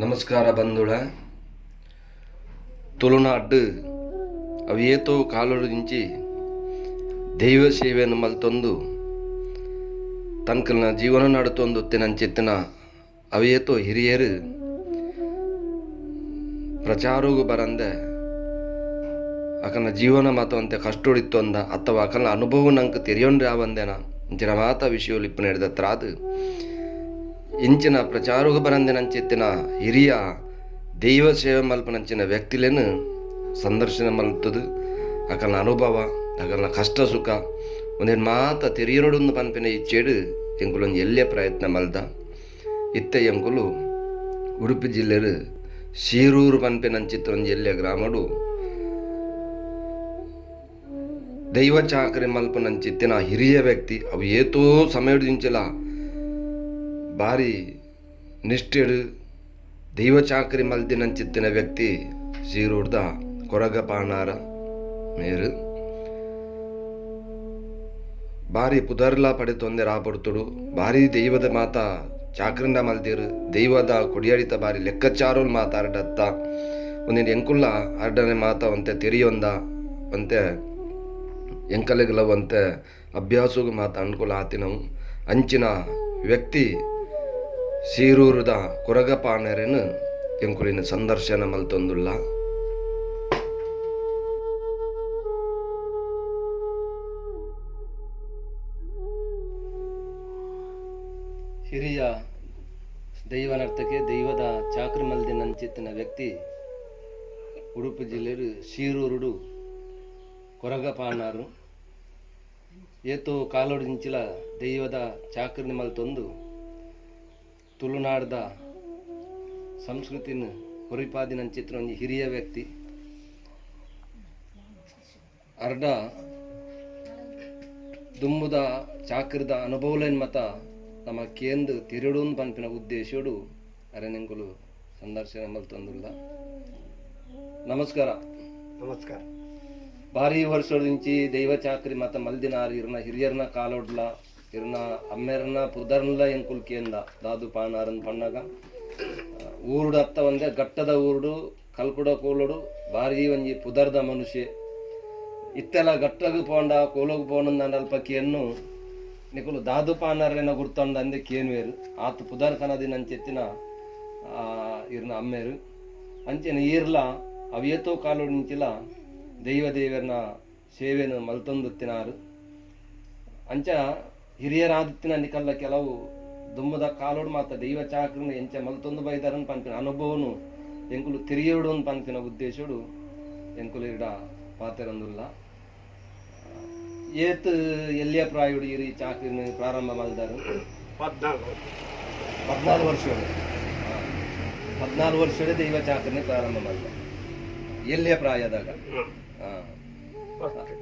ನಮಸ್ಕಾರ ಬಂಧುಳ. ತುಳುನಾಡ್ ಅವು ಏತೋ ಕಾಲೊಡಿಂಚಿ ದೈವ ಸೇವೆಯನ್ನು ಮಲ್ತೊಂದು ತನ್ಕಲ್ನ ಜೀವನ ನಡತೊಂದು ತಿನಂಚಿತ್ತಿನ ಅವೇತೋ ಹಿರಿಯರು ಪ್ರಚಾರಗು ಬರಂದೆ ಅಕಲ್ನ ಜೀವನ ಮಾತವಂತೆ ಕಷ್ಟೊಡಿತ್ತೊಂದ ಅಥವಾ ಅಕಲ್ನ ಅನುಭವ ನಂಗೆ ತೆರಿಯೊಂಡ್ರೆ ಆವಂದೇನ ಇಂಚಿನ ಮಾತ ವಿಷಯಗಳು ಇಪ್ಪು ನಡೆದತ್ರಾದು ಇಂಚಿನ ಪ್ರಚಾರಗು ಬರಂದೆನಂಚಿತ್ತಿನ ಹಿರಿಯ ದೈವ ಸೇವೆ ಮಲ್ಪನಂಚಿನ ವ್ಯಕ್ತಿಲೇನು ಸಂದರ್ಶನ ಮಲ್ತದು ಅಕಲ್ನ ಅನುಭವ, ಅಕಲ್ನ ಕಷ್ಟ ಸುಖ ಒಂದೇನು ಮಾತ ತೆರಿಯೊಡೊಂದು ಪನ್ಪಿನ ಇಚ್ಛೆಡ್ ಎಂಕುಲೊಂದು ಎಲ್ಯ ಪ್ರಯತ್ನ ಮಲ್ದ. ಇತ್ತೆ ಎಂಕುಲು ಉಡುಪಿ ಜಿಲ್ಲೆಡ್ ಶೀರೂರು ಪನ್ಪಿನಂಚಿತ್ತ ಒಂಜಿ ಎಲ್ಯ ಗ್ರಾಮಡು ದೈವ ಚಾಕರಿ ಮಲ್ಪನಂಚಿತ್ತಿನ ಹಿರಿಯ ವ್ಯಕ್ತಿ ಅವು ಏತೋ ಸಮಯದಿಂಚಲ ಬಾರಿ ನಿಷ್ಠೆಡ್ ದೈವ ಚಾಕರಿ ಮಲ್ದಿನಂಚಿತ್ತಿನ ವ್ಯಕ್ತಿ ಶೀರೂರ್ದ ಕೊರಗ ಪಾಣಾರ ಮೇರು ಬಾರಿ ಪುದರ್ಲ ಪಡೆತೊಂದೆ ರಾಪೊರ್ತುಡು ಬಾರಿ ದೈವದ ಮಾತ ಚಾಕ್ರಂಡ ಮಲ್ದಿರು ದೈವದ ಕೊಡಿಯಡಿತ ಬಾರಿ ಲೆಕ್ಕಾಚಾರೋಲ್ ಮಾತಾಡತ್ತ ಒಂದಿನ ಎಂಕುಲ್ಲ ಅರ್ಡನೆ ಮಾತ ಒಂತೆ ತೆರಿಯೊಂದ ಒಂತೆ ಎಂಕಲೆಗ್ಲ ಒಂತೆ ಅಭ್ಯಾಸಗ್ ಮಾತ ಅನುಕೂಲ ಆತಿನವು. ಅಂಚಿನ ವ್ಯಕ್ತಿ ಶೀರೂರುದ ಕೊರಗಪಾಣೆರೆನ್ ಎಂಕುಲಿನ ಸಂದರ್ಶನ ಮಲ್ತೊಂದುಲ್ಲ. ಹಿರಿಯ ದೈವ ನರ್ತಕೆ, ದೈವದ ಚಾಕ್ರಿ ಮಲ್ದಿನಂಚಿತ್ತಿನ ವ್ಯಕ್ತಿ ಉಡುಪಿ ಜಿಲ್ಲೆಡು ಶೀರೂರುಡು ಕೊರಗಪಾಣಾರು ಏತೋ ಕಾಲೊಡಿಂಚಿಲ ದೈವದ ಚಾಕ್ರಿ ಮಲ್ತೊಂದು ತುಳುನಾಡ್ದ ಸಂಸ್ಕೃತಿನ ಒರಿಪಾದಿನಂಚಿತ್ತಿನ ಒಂಜಿ ಹಿರಿಯ ವ್ಯಕ್ತಿ. ಅರ್ಡ ದುಂಬುದ ಚಾಕ್ರದ ಅನುಭವಲೇನ್ ಮತ ನಮ್ಮ ಕೇಂದ್ ತಿರುಡುನ್ ಪನ್ಪಿನ ಉದ್ದೇಶಡು ಅರೆನೆಂಕುಲು ಸಂದರ್ಶನ ಮಲ್ತೊಂದುಲ್ಲ. ನಮಸ್ಕಾರ. ನಮಸ್ಕಾರ. ಭಾರಿ ವರ್ಷದಿಂಚಿ ದೈವ ಚಾಕ್ರಿ ಮತ ಮಲ್ದಿನಾರ್ ಇರ್ನ ಹಿರಿಯರ್ನ ಕಾಲೊಡ್ಲ ಇರ್ನ ಅಮ್ಮೆರ್ನ ಪುದರ್ನ್ಲ ಎಂಕುಲ್ ಕೇಂದ. ದಾದು ಪಾಣಾರನ್ ಪಣ್ಣಗ ಊರುಡು ಅತ್ತ ಒಂದೆ ಗಟ್ಟದ ಊರುಡು ಕಲ್ಕುಡ ಕೋಲುಡು ಭಾರಿ ಒಂಜಿ ಪುದರ್ದ ಮನುಷ್ಯ. ಇತ್ತೆಲ ಗಟ್ಟಗ್ ಪೋಂಡ ಕೋಲಗ್ ಪೋಂಡ ಅಲ್ಪ ಕೇನ್ನು ನಿಕುಲು ದಾದು ಪಾಣಾರೆನ ಗುರ್ತಂಡ ಅಂದೆ ಕೇನ್ವೇರು. ಆತ್ ಪುದರ್ ಕನದಿನಂಚೆತ್ತಿನ ಇರ್ನ ಅಮ್ಮೇರು. ಅಂಚೆನ ಈರ್ಲ ಅವೇತೋ ಕಾಲೊಡಿಂಚಿಲ ದೈವ ದೇವರನ ಸೇವೆನು ಮಲ್ತೊಂದುತ್ತಿನಾರು. ಅಂಚ ಹಿರಿಯರಾದಿತ್ತಿನ ನಿಕಲ್ಲ ಕೆಲವು ದುಮ್ಮದ ಕಾಲೋಡು ಮಾತ ದೈವ ಚಾಕ್ರನ ಎಂಚ ಮಲ್ತೊಂದು ಬೈದಾರನ್ ಪನ್ಪಿನ ಅನುಭವನು ಎಂಕುಲು ತಿರಿಯೋಡು ಪನ್ಪಿನ ಉದ್ದೇಶಡು ಎಂಕುಲು ಇಡ ಪಾತೆರಂದುಲ್ಲ. ಏತ್ ಎಲ್ಲಿಯ ಪ್ರಾಯುಡು ಇರಿ ಚಾಕ್ರಿನ ಪ್ರಾರಂಭ ಮಲ್ದಾರು? 14. 14 ವರ್ಷಗಳು. 14 ವರ್ಷడే ದೈವ ಚಾಕ್ರನೆ ಪ್ರಾರಂಭ ಮಲ್ದ ಎಲ್ಲಿಯ ಪ್ರಾಯದಾಗ? ಫಸ್ಟ್.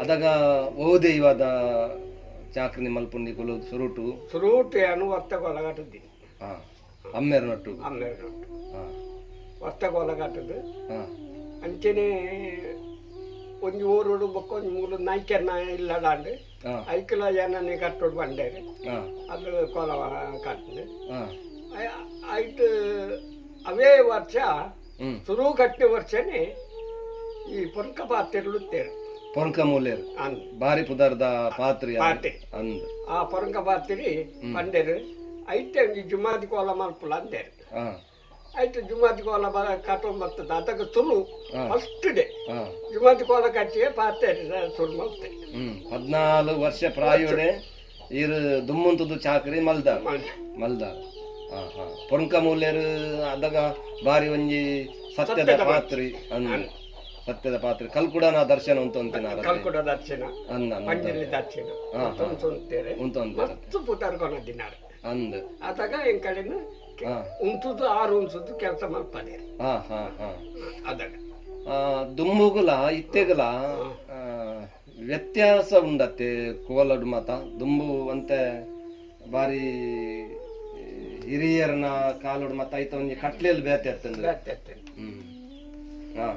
ಅದಾಗ ಓ ದೈವದ ಚಾಕ್ರಿನಿ ಮಲ್ಪುಂಡಿಕುಲು ಸುರುಟು? ಸುರೂಟು ಏನು ವರ್ತ ಕೊಲಗಟ್ಟದ್ದು. ಅಮ್ಮೇರು ನಟ್ಟು. ಅಮ್ಮೇರು ವರ್ತ ಕೊಲಗಟ್ಟದ್ದು. ಅಂಚನೆ ಒಂಜಿ ಊರುಡು ಬೊಕ್ಕ ಒಂಜಿ ಮೂಲು ನಾಯ್ಕೆರ್ನ ಇಲ್ಲಡಾಂಡ್ ಐಕ್ಲ ಏನನೆ ಕಟ್ಟೋಡು ಬಂಡೇರು. ಅದು ಕೊಲ ಕಟ್ಟದು. ಐಟ್ ಅವೇ ವರ್ಷ ಸುರು ಕಟ್ಟಿನ ವರ್ಷನೇ ಈ ಪೊನ್ಕ ಪಾತ್ರೆಗಳು ತೇರು. ಪೊನ್ಕ ಮೂಲೇರು. ಅಂದ್. ಬಾರಿ ಪುದರ್ದ ಪಾತ್ರಿ. ಪಾತ್ರಿ. ಅಂದ್. ಆ ಪೊರಂಕ ಪಾತ್ರಿ ಪಂಡೇರು. ಐತೆ ಒಂಜಿ ಜುಮಾದಿ ಕೋಲ ಮಲ್ಪುಲ ಅಂದೇರು. ಐತೆ ಜುಮಾದಿ ಕೋಲ ಬರ ಕಟ್ಟೊಂದು ಬರ್ತದೆ. ಅದಕ್ಕೆ ಸುರು ಫಸ್ಟ್ ಡೇ ಜುಮಾದಿ ಕೋಲ ಕಟ್ಟಿಯೇ ಪಾತ್ರೆ ಸುರು ಮಲ್ತೆ. 14 ವರ್ಷ ಪ್ರಾಯೋಡೆ ಇರು ದುಮ್ಮುಂತುದು ಚಾಕ್ರಿ ಮಲ್ದಾರ್. ಮಲ್ದಾರ್. ಹಾ ಹಾ ಪೊನ್ಕ ಮೂಲ್ಯರು ಅದಗ ಬಾರಿ ಒಂಜಿ ಸತ್ಯದ ಪಾತ್ರಿ ಅಂದ್. ಸತ್ಯದ ಪಾತ್ರಿ ಕಲ್ಕುಡನ ದರ್ಶನ ಉಂಟು ಅಂತಿನಾರ. ಕಲ್ಕುಡ ದರ್ಶನ. ಅಂದ. ಪಂಜುರ್ಲಿ ದರ್ಶನ ಉಂತೇರೆ. ಉಂಟು ಅಂತ. ಮಸ್ತ್ ಪುತಾರ್ಕೊನ ದಿನಾರ್. ಅಂದ್. ಆತಾಗ ಎಂಕಡೆನ ಉಂತುದು ಆರು ಉಂತುದು ಕೆಲಸ ಮಲ್ಪದೆ. ಹಾ ಹಾ ಹಾ ಅದಾಗ ದುಂಬುಗುಲ ಇತ್ತೆಗುಲ ವ್ಯತ್ಯಾಸ ಉಂಡತ್ತೆ ಕೋಲಡು ಮಾತ. ದುಂಬು ಅಂತೆ ಬಾರಿ ಹಿರಿಯರ್ನ ಕಾಲುಡು ಮತ್ತ ಐತ ಒಂಜಿ ಕಟ್ಲೆಲ್ ಬೇತೆ ಅತ್ತಂದು. ಬೇತೆ ಅತ್ತಂದು. ಹಾ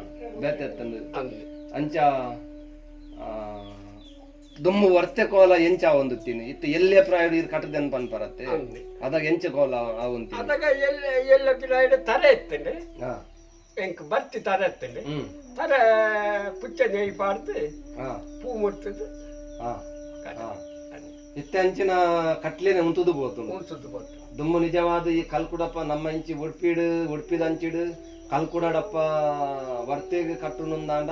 ಬೇತೆ ಅತ್ತಂದು. ಅಂದ್. ಅಂಚ ದುಮ್ಮು ವರ್ತೆ ಕೋಲ ಎಂಚ ಆವೊಂದುತ್ತೀನಿ ಇತ್ತೆ ಎಲ್ಲೆ ಪ್ರಾಯಡ್ ಇರ್ ಕಟ್ಟದೆನ್ ಪನ್ಪರತ್ತೆ ಅದಾಗ ಎಂಚ ಕೋಲ ಆವೊಂತೀನಿ ಅದಾಗ ಎಲ್ಲ ಎಲ್ಲ ಪಿರಾಯಿಡ್ ತರೆ ಇತ್ತಂಡೆ ಎಂಕ್ ಬರ್ತಿ ತರೆ ಇತ್ತಂಡೆ ತರೆ ಪುಚ್ಚ ನೆಯ್ ಪಾಡ್ದು ಪೂ ಮುರ್ತದು ಇತ್ತೆ ಅಂಚಿನ ಕಟ್ಲೇನೆ ಉಂತುದು ಪೋತುಂಡು ಉಂತುದು ಪೋತು ದುಮ್ಮು ನಿಜವಾದ ಈ ಕಲ್ಕುಡಪ್ಪ ನಮ್ಮ ಇಂಚಿ ಉಡುಪಿಡು ಉಡುಪಿದ ಅಂಚಿಡು ಕಲ್ಕುಡಡಪ್ಪ ವರ್ತೆಗ್ ಕಟ್ಟುನುಂದಾಂಡ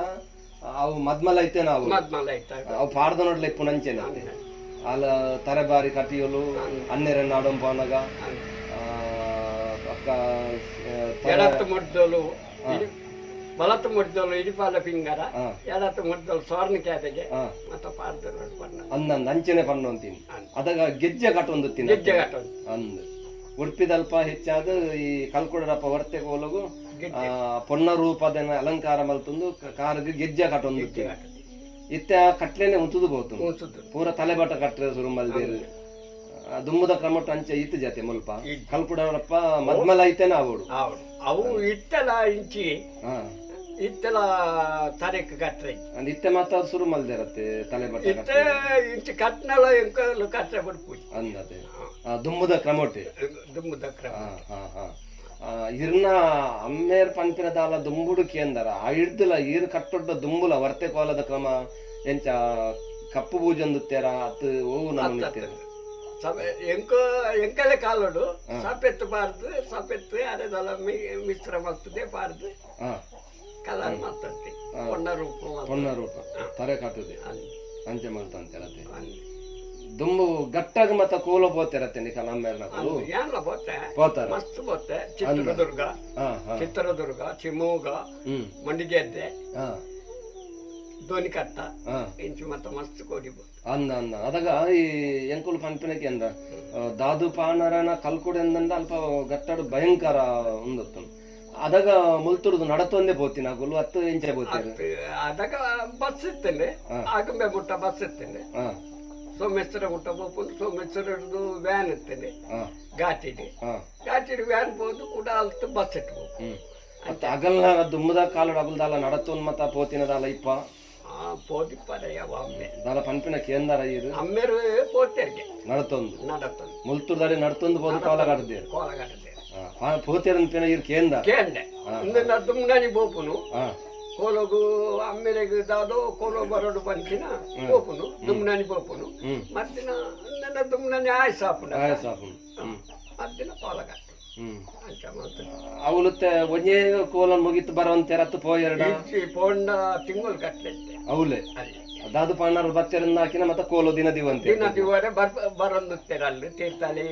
ಅವು ಮದ್ಮಲ ಐತೆ ನಾವು ಮದ್ಮಲ ಐತ ಅವು ಪಾಡ್ದ ನೋಡ್ಲೆ ಇಪ್ಪು ನಂಚೇನೆ ಅಲ್ಲ ತರೆಬಾರಿ ಕಟಿಯಲು ಅನ್ನೆರನ್ನ ಆಡಂಪಾನಗ ಅಕ್ಕ ಎಡತ್ತು ಮುಡ್ದೋಲು ಬಲತ್ತು ಮುಡ್ದೋಲು ಇಡಿಪಾಲ ಪಿಂಗರ ಎಡತ್ತು ಮುಡ್ದೋಲು ಸ್ವರ್ಣ ಕ್ಯಾದೆಗೆ ಮತ್ತೆ ಪಾಡ್ದ ನೋಡು ಬಣ್ಣ ಅಂದಂದು ಅಂಚನೆ ಪಣ್ಣು ಅಂತೀನಿ ಅದಾಗ ಗೆಜ್ಜೆ ಕಟ್ಟೊಂದು ತಿನ್ನ ಗೆಜ್ಜೆ ಕಟ್ಟೊಂದು ಅಂದ್ ಉಡುಪಿದಲ್ಪ ಹೆಚ್ಚಾದ ಈ ಕಲ್ಕುಡರಪ್ಪ ವರ್ತೆ ಕೋಲಗು ಪೊಣ್ಣ ರೂಪದನ ಅಲಂಕಾರ ಮಲ್ತೊಂದು ಕಾರ್ಗ್ ಗೆಜ್ಜೆ ಕಟ್ಟೊಂದು ಇತ್ತೆ ಆ ಕಟ್ಲೇನೆ ಉಂತುದು ಬೋತು ಪೂರ ತಲೆಬಾಟ ಕಟ್ಟರೆ ಸುರು ಮಲ್ದೇರು ದುಮ್ಮದ ಕ್ರಮಟ್ಟು ಅಂಚೆ ಇತ್ತು ಜಾತಿ ಮುಲ್ಪ ಕಲ್ಕುಡರಪ್ಪ ಮದ್ಮಲ ಐತೆನ ಅವಡು ಅವು ಇತ್ತಲ ಇಂಚಿ ಇತ್ತೆಲ ತರೆಕ್ ಕಟ್ರೆ ಅಂದ್ ಇತ್ತೆ ಮಾತ ಸುರು ಮಲ್ದೇರತ್ತೆ ತಲೆಬಟ್ಟ ಇತ್ತೆ ಇಂಚಿ ಕಟ್ನಲ ಎಂಕಲು ಕಟ್ರೆ ಬಿಡ್ಪುಜಿ ಅಂದತೆ ದುಮ್ಮದ ಕ್ರಮೊಟ್ಟೆ ದುಮ್ಮದ ಕ್ರಮ ಇರ್ನ ಅಮ್ಮೇರ್ ಪನ್ಪಿನ ದಾಲ ದುಂಬುಡು ಕೇಂದರ ಆ ಇಡ್ದುಲ ಈರ್ ಕಟ್ಟೊಡ್ಡ ದುಂಬುಲ ವರ್ತೆ ಕೋಲದ ಕ್ರಮ ಎಂಚ ಕಪ್ಪು ಪೂಜೊಂದುತ್ತೇರ ಅತ್ ಓವು ನಮ್ಮನಿತ್ತೇರ ಎಂಕ ಎಂಕಲೆ ಕಾಲೋಡು ಸಪೆತ್ತು ಬಾರ್ದು ಸಪೆತ್ತು ಅರೆದಲ ಮಿಶ್ರ ಮಲ್ತದೆ ಬಾರ್ದು ಕಲರ್ ಮಾತಂತೆ ಪೊಣ್ಣ ರೂಪ ಪೊಣ್ಣ ರೂಪ ತರೆ ಕಟ್ಟುದೆ ಅಂಚೆ ಮಲ್ತಂತೆ ದುಂಬು ಗಟ್ಟಾಗ ಮತ್ತ ಕೋಲ ಪೋತಿರತ್ತೆ ನಿಕ ನಮ್ಮೇರ್ನ ಏನ್ಲ ಪೋತೆ ಪೋತಾರ ಮಸ್ತ್ ಪೋತೆ ಚಿತ್ರದುರ್ಗ ಚಿತ್ರದುರ್ಗ ಶಿವಮೊಗ್ಗ ಮಂಡಿಗೆದ್ದೆ ದೋನಿಕಟ್ಟ ಇಂಚು ಮತ್ತ ಮಸ್ತ್ ಕೋಡಿ ಅಂದ ಅಂದ ಅದಾಗ ಈ ಎಂಕುಲು ಪನ್ಪಿನಕ್ಕೆ ಅಂದ ದಾದು ಪಾನರನ ಕಲ್ಕುಡೆ ಅಂದಂಡ ಅಲ್ಪ ಗಟ್ಟಡು ಭಯಂಕರ ಉಂದತ್ತು ಅದಾಗ ಮುಲ್ತುರ್ದು ನಡತೊಂದೇ ಪೋತಿನ ಅಗುಲು ಅತ್ತು ಎಂಚೆ ಪೋತಿರು ಅದಾಗ ಬಸ್ ಇತ್ತೇನೆ ಆಗುಂಬೆ ಮುಟ್ಟ ಬಸ್ ಇತ್ತೇನೆ ಸೋಮೇಶ್ವರ ಮುಟ್ಟ ಪೋಪುಂಡು ಸೋಮೇಶ್ವರದ್ದು ವ್ಯಾನ್ ಇತ್ತೇನೆ ಘಾಟಿಡಿ ಘಾಟಿಡಿ ವ್ಯಾನ್ ಪೋದು ಕೂಡ ಅಲ್ತು ಬಸ್ ಇಟ್ಟು ಹೋಗು ಮತ್ತೆ ಅಗಲ್ನ ದುಮ್ಮದ ಕಾಲು ಅಗಲ್ದಾಲ ನಡತೊಂದು ಮತ್ತ ಪೋತಿನದಾಲ ಇಪ್ಪ ಪೋದಿಪ್ಪರಯ್ಯ ಒಮ್ಮೆ ದಾಲ ಪನ್ಪಿನ ಕೇಂದ್ರ ಇರು ಅಮ್ಮೇರು ಪೋತೆರ್ಗೆ ನಡತೊಂದು ನಡತೊಂದು ಮುಲ್ತುರ್ದಾರಿ ನಡತೊಂದು ಪೋದು ಕೋಲ ಕಟ್ಟದೆ ಕೋಲ ಕಟ್ಟದೆ ಪೋತೆರನ್ ಪಿನ ಇರು ಕೇಂದ್ರ ಕೇಂದ್ರ ಇಂದ ದುಮ್ನಾನಿ ಪೋಪುನು ಕೋಲಗು ಅಮ್ಮೆರೆಗ್ ದಾದೋ ಕೋಲೋ ಬರೋಡು ಪಂಚಿನ ಪೋಪುನು ದುಮ್ನಾನಿ ಪೋಪುನು ಮತ್ತಿನ ನನ್ನ ದುಮ್ನಾನಿ ಆಯ್ ಸಾಪುನ ಆಯ್ ಸಾಪುನು ಮತ್ತಿನ ಕೋಲ ಕಟ್ಟ ಅವಲುತ್ತೆ ಒಂಜೇ ಕೋಲ ಮುಗಿತು ಬರುವಂತೆ ಪೋಯೆರಡ ಪೋಂಡ ತಿಂಗಳು ಕಟ್ಲೆತ್ತೆ ಅವಲೆ ದಾದು ಪಾಣರು ಬತ್ತೆರನ್ನ ಹಾಕಿನ ಮತ್ತೆ ಕೋಲ ದಿನ ದಿವಂತೆ ದಿನ ದಿವರೆ ಬರಂದುತ್ತೆರ ಅಲ್ಲಿ ತೀರ್ಥಳಿ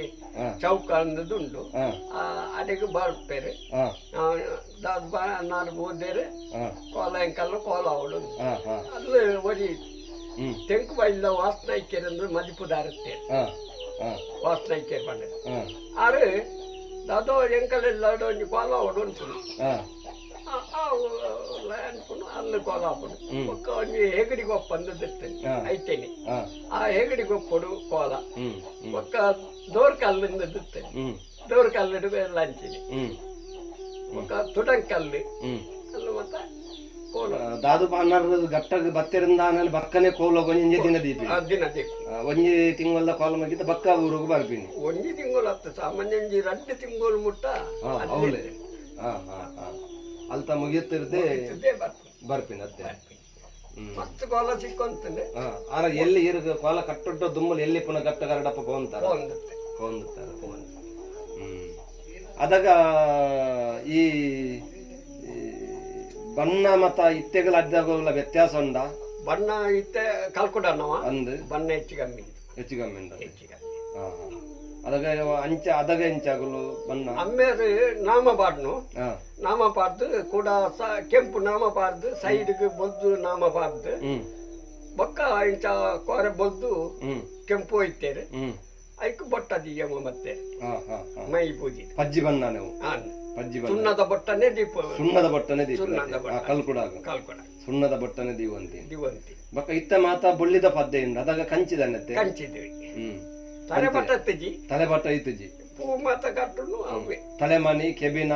ಚೌಕ ಅಂದದುಂಡು ಅಡಿಗೆ ಬರ್ಪೇರು ದಾದು ನಾರು ಬೋದೇರು ಕೋಲ ಎಂಕಲ್ಲು ಕೋಲ ಅವಳು ಅಲ್ಲಿ ಒರಿ ತೆಂಕು ಬೈಲ ವಾಸನಾಯ್ಕೆರೆಂದು ಮದಿಪುದಾರತ್ತೆ ವಾಸನಾಯ್ಕೆ ಪಂಡ ಆರು ದಾದೋ ಎಂಕಲೆಲ್ಲ ಒಂಜಿ ಕೋಲ ಅವಡು ಉಂಟು ಅನ್ಪುನು ಅಲ್ಲಿ ಕೋಲ ಹಾಪುನು ಬೊಕ್ಕ ಒಂಜಿ ಹೆಗಡಿ ಗೊಪ್ಪ ಅಂದದಿರ್ತೇನೆ ಐತೇನೆ ಆ ಹೆಗಡಿ ಗೊಪ್ಪಡು ಕೋಲ ಬೊಕ್ಕ ದೋರ್ ಕಲ್ಲಿಂದ ದಿರ್ತೇನೆ ದೋರ್ ಕಲ್ಲಿಡು ಲಂಚಿನಿ ಬೊಕ್ಕ ತುಡಂಕಲ್ಲು ಅಲ್ಲಿ ಮತ್ತೆ ಕೋಲ ದಾದು ಪಾನರ್ ಗಟ್ಟಗ್ ಬತ್ತೆರಿಂದ ಆಮೇಲೆ ಬಕ್ಕನೆ ಕೋಲ ಒಂಜಿ ದಿನ ದೀಪಿ ದಿನ ದೀಪ ಒಂಜಿ ತಿಂಗಳ ಕೋಲ ಮುಗಿದ ಬಕ್ಕ ಊರುಗು ಬರ್ಪಿನಿ ಒಂಜಿ ತಿಂಗಳು ಹತ್ತು ಸಾಮಾನ್ಯ ಒಂಜಿ రెండు ತಿಂಗಳು ಮುಟ್ಟ ಅವಲೆ ಅಲ್ತ ಮುಗಿಯುತ್ತಿರ್ದೆ ಬರ್ಪಿನ ಅತ್ತೆ ಮಸ್ತ್ ಕೋಲ ಸಿಕ್ಕೊಂತಂದೆ ಆರ ಎಲ್ಲಿ ಇರು ಕೋಲ ಕಟ್ಟೊಡ್ಡ ದುಮ್ಮಲ್ ಎಲ್ಲಿ ಪುನಃ ಗಟ್ಟ ಗರಡಪ್ಪ ಪೋಂತಾರ ಪೋಂದುತ್ತಾರೆ ಅದಾಗ ಈ ಬಣ್ಣ ಮತ್ತ ಇತ್ತೆಗಳ ಅಡ್ಡಾಗೋಲ್ಲ ವ್ಯತ್ಯಾಸ ಉಂಡ ಬಣ್ಣ ಇತ್ತೆ ಕಲ್ಕುಡನವ ಅಂದ್ ಬಣ್ಣ ಹೆಚ್ಚು ಕಮ್ಮಿ ಹೆಚ್ಚು ಕಮ್ಮಿ ಉಂಡ ಹೆಚ್ಚು ಕಮ್ಮಿ ಅದಾಗ ಅಂಚ ಅದಾಗ ಎಂಚಾಗಲು ಬಣ್ಣ ಅಮ್ಮೇರು ನಾಮ ಪಾಡ್ನು ನಾಮ ಪಾಡ್ದು ಕೂಡ ಕೆಂಪು ನಾಮ ಪಾಡ್ದು ಸೈಡ್ಗೆ ಬೊದ್ದು ನಾಮ ಪಾಡ್ದು ಬೊಕ್ಕ ಇಂಚ ಕೋರೆ ಬೊದ್ದು ಕೆಂಪು ಹೋಯ್ತೇರು ಐಕ್ ಬೊಟ್ಟ ದೀಯಮ್ಮ ಮತ್ತೆ ಮೈ ಪೂಜೆ ಪಜ್ಜಿ ಬಣ್ಣ ನೀವು ಪಜ್ಜಿ ಬಣ್ಣ ಸುಣ್ಣದ ಬೊಟ್ಟನೆ ದೀಪ ಸುಣ್ಣದ ಬೊಟ್ಟನೆ ದೀಪ ಕಲ್ಕುಡ ಕಲ್ಕುಡ ಸುಣ್ಣದ ಬೊಟ್ಟನೆ ದೀವಂತಿ ದಿವಂತಿ ಬೊಕ್ಕ ಇತ್ತ ಮಾತ ಬೊಳ್ಳಿದ ಪದ್ದೆ ಉಂಡು ಅದಾಗ ಕಂಚಿದನತ್ತೆ ಕಂಚಿದ್ವಿ ತಲೆ ಬಟ್ಟ ತೆಜಿ ತಲೆ ಬಟ್ಟ ಇತ್ತುಜಿ ಪೂ ಮಾತ ಕಟ್ಟುನು ಅವೇ ತಲೆಮನಿ ಕೆಬಿನ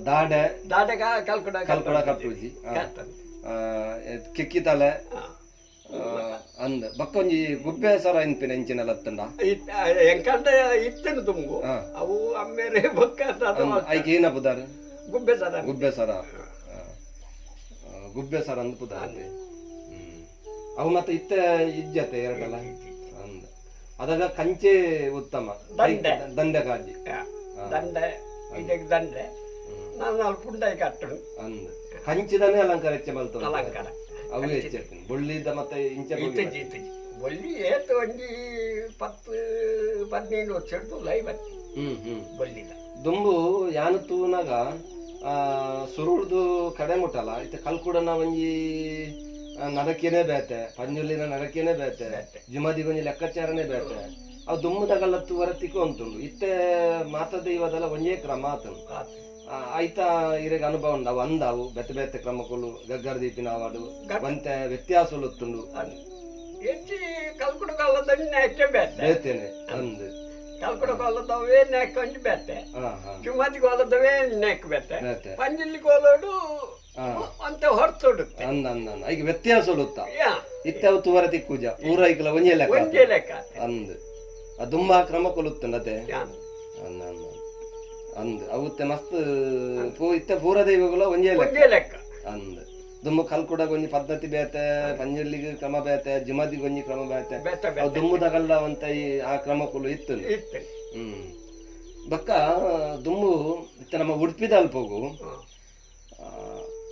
ದಾಡೆ ದಾಡೆ ಕಲ್ಕುಡ ಕಲ್ಕುಡ ಕಟ್ಟುಜಿ ಕೆಕ್ಕಿ ತಲೆ ಅಂದ್ ಬಕ್ಕ ಒಂಜಿ ಗುಬ್ಬೆ ಸರ ಇನ್ಪಿನ ಇಂಚಿನ ಲತ್ತಂಡ. ಎಂಕಂಡ ಇತ್ತನ ತುಂಬು. ಅವು ಅಮ್ಮೇರೆ ಬೊಕ್ಕ. ಐಕ್ ಏನ ಪುದಾರ್? ಗುಬ್ಬೆ ಸರ. ಗುಬ್ಬೆ ಸರ, ಗುಬ್ಬೆ ಸರ ಅಂದ್ ಪುದಾರ್. ಅವು ಮತ್ತೆ ಇತ್ತ ಇಜ್ಜತೆ ಎರಡಲ್ಲ ಅಂದ್. ಅದಾಗ ಕಂಚೆ ಉತ್ತಮ. ದಂಡೆ. ದಂಡೆ ಕಾಜಿ. ದಂಡೆ, ಇದಕ್ಕೆ ದಂಡೆ, ನಾನು ಅಲ್ಪ ಪುಂಡಾಯಿ ಕಟ್ಟುನು. ಅಂದ್ ಕಂಚಿದನೇ ಅಲಂಕಾರ ಹೆಚ್ಚೆ ಮಲ್ತು. ಅಲಂಕಾರ. ಅವು ಹೆಚ್ಚು ಬೊಳ್ಳಿದ ಮತ್ತೆ ಇಂಚ. ಇತ್ತಜಿ ಇತ್ತಜಿ. ಬೊಳ್ಳಿ ಏತ್ ಒಂಜಿ 10 15 ವರ್ಷ ಲೈ ಬತ್ತಿ. ಹ್ಮ್ ಹ್ಮ್ ಬೊಳ್ಳಿದ. ದುಂಬು ಯಾನು ತೂನಾಗ ಸುರುಡ್ದು ಕಡೆ ಮುಟ್ಟಲ್ಲ ಇತ್ತೆ ಕಲ್ಕುಡನ ಒಂಜಿ ನರಕೇನೆ ಬೇತೆ, ಪಂಜುರ್ಲಿನ ನರಕೇನೆ ಬೇತೆ, ಜುಮಾದಿಗೆ ಒಂಜಿ ಲೆಕ್ಕಾಚಾರನೇ ಬೇತೆ. ಅವು ದುಮ್ಮುದಗಲ್ಲ ತೂವರ ತಿಕ್ಕು ಅಂತುಂಡು. ಇತ್ತೆ ಮಾತ ದೈವದಲ್ಲ ಒಂಜೇ ಕ್ರಮ ಆತನು. ಐತ ಇರೆಗ್ ಅನುಭವ ಉಂಡು. ಅವು ಅಂದಾವು ಬೇತೆ ಬೇತೆ ಕ್ರಮಕ್ಕುಲು ಗಗ್ಗರ ದೀಪಿನ ಅವಾಡು ಒಂತೆ ವ್ಯತ್ಯಾಸಲು ಉತ್ತುಂಡು. ಹೆಚ್ಚಿ ಕಲ್ಕುಡ ಕಾಲದ ನೆಕ್ಕೆ ಬೇತೆ. ಬೇತೇನೆ ಅಂದ್. ಕಲ್ಕುಡ ಕಾಲದವೇ ನೆಕ್ ಒಂಜಿ ಬೇತೆ. ಹಾ ಹಾ ಜುಮಾದಿ ಕೋಲದವೇ ನೆಕ್ ಬೇತೆ. ಬೇತೆ. ಪಂಜಿಲ್ಲಿ ಕೋಲೋಡು ಅಂತ ಹೊರತುಡುತ್ತೆ. ಅಂದ ಅಂದ ಅಂದ ಐಕ್ ವ್ಯತ್ಯಾಸಲು ಉತ್ತ. ಯಾ. ಇತ್ತೆ ಅವು ತುವರ ತಿಕ್ಕುಜ, ಪೂರ ಐಕ್ಲ ಒಂಜೇ ಲೆಕ್ಕ. ಒಂಜೇ ಲೆಕ್ಕ. ಅಂದ್ ದುಂಬಾ ಕ್ರಮ ಕೊಲುತ್ತುಂಡು ಅತೆ. ಯಾ. ಅಂದ ಅಂದ ಅಂದ್ ಅವುತ್ತೆ ಮಸ್ತ್ ಪೂ ಇತ್ತೆ ಪೂರ ದೈವಗಳ ಒಂಜೇ ಲೆಕ್ಕ. ಒಂಜೇ ಲೆಕ್ಕ. ಅಂದ್ ದುಂಬು ಕಲ್ಕುಡಗ ಒಂಜಿ ಪದ್ಧತಿ ಬೇತೆ, ಪಂಜುರ್ಲಿಗ್ ಕ್ರಮ ಬೇತೆ, ಜುಮಾದಿಗ್ ಒಂಜಿ ಕ್ರಮ ಬೇತೆ. ಬೇತೆ. ಅವು ಬೇತೆ. ದುಂಬುದಗಲ್ಲ ಒಂತ ಈ ಆ ಕ್ರಮಕ್ಕುಲು ಇತ್ತು. ಇತ್ತು. ಬಕ್ಕ ದುಂಬು ಇತ್ತೆ ನಮ್ಮ ಉಡುಪಿದ ಅಲ್ಪಗು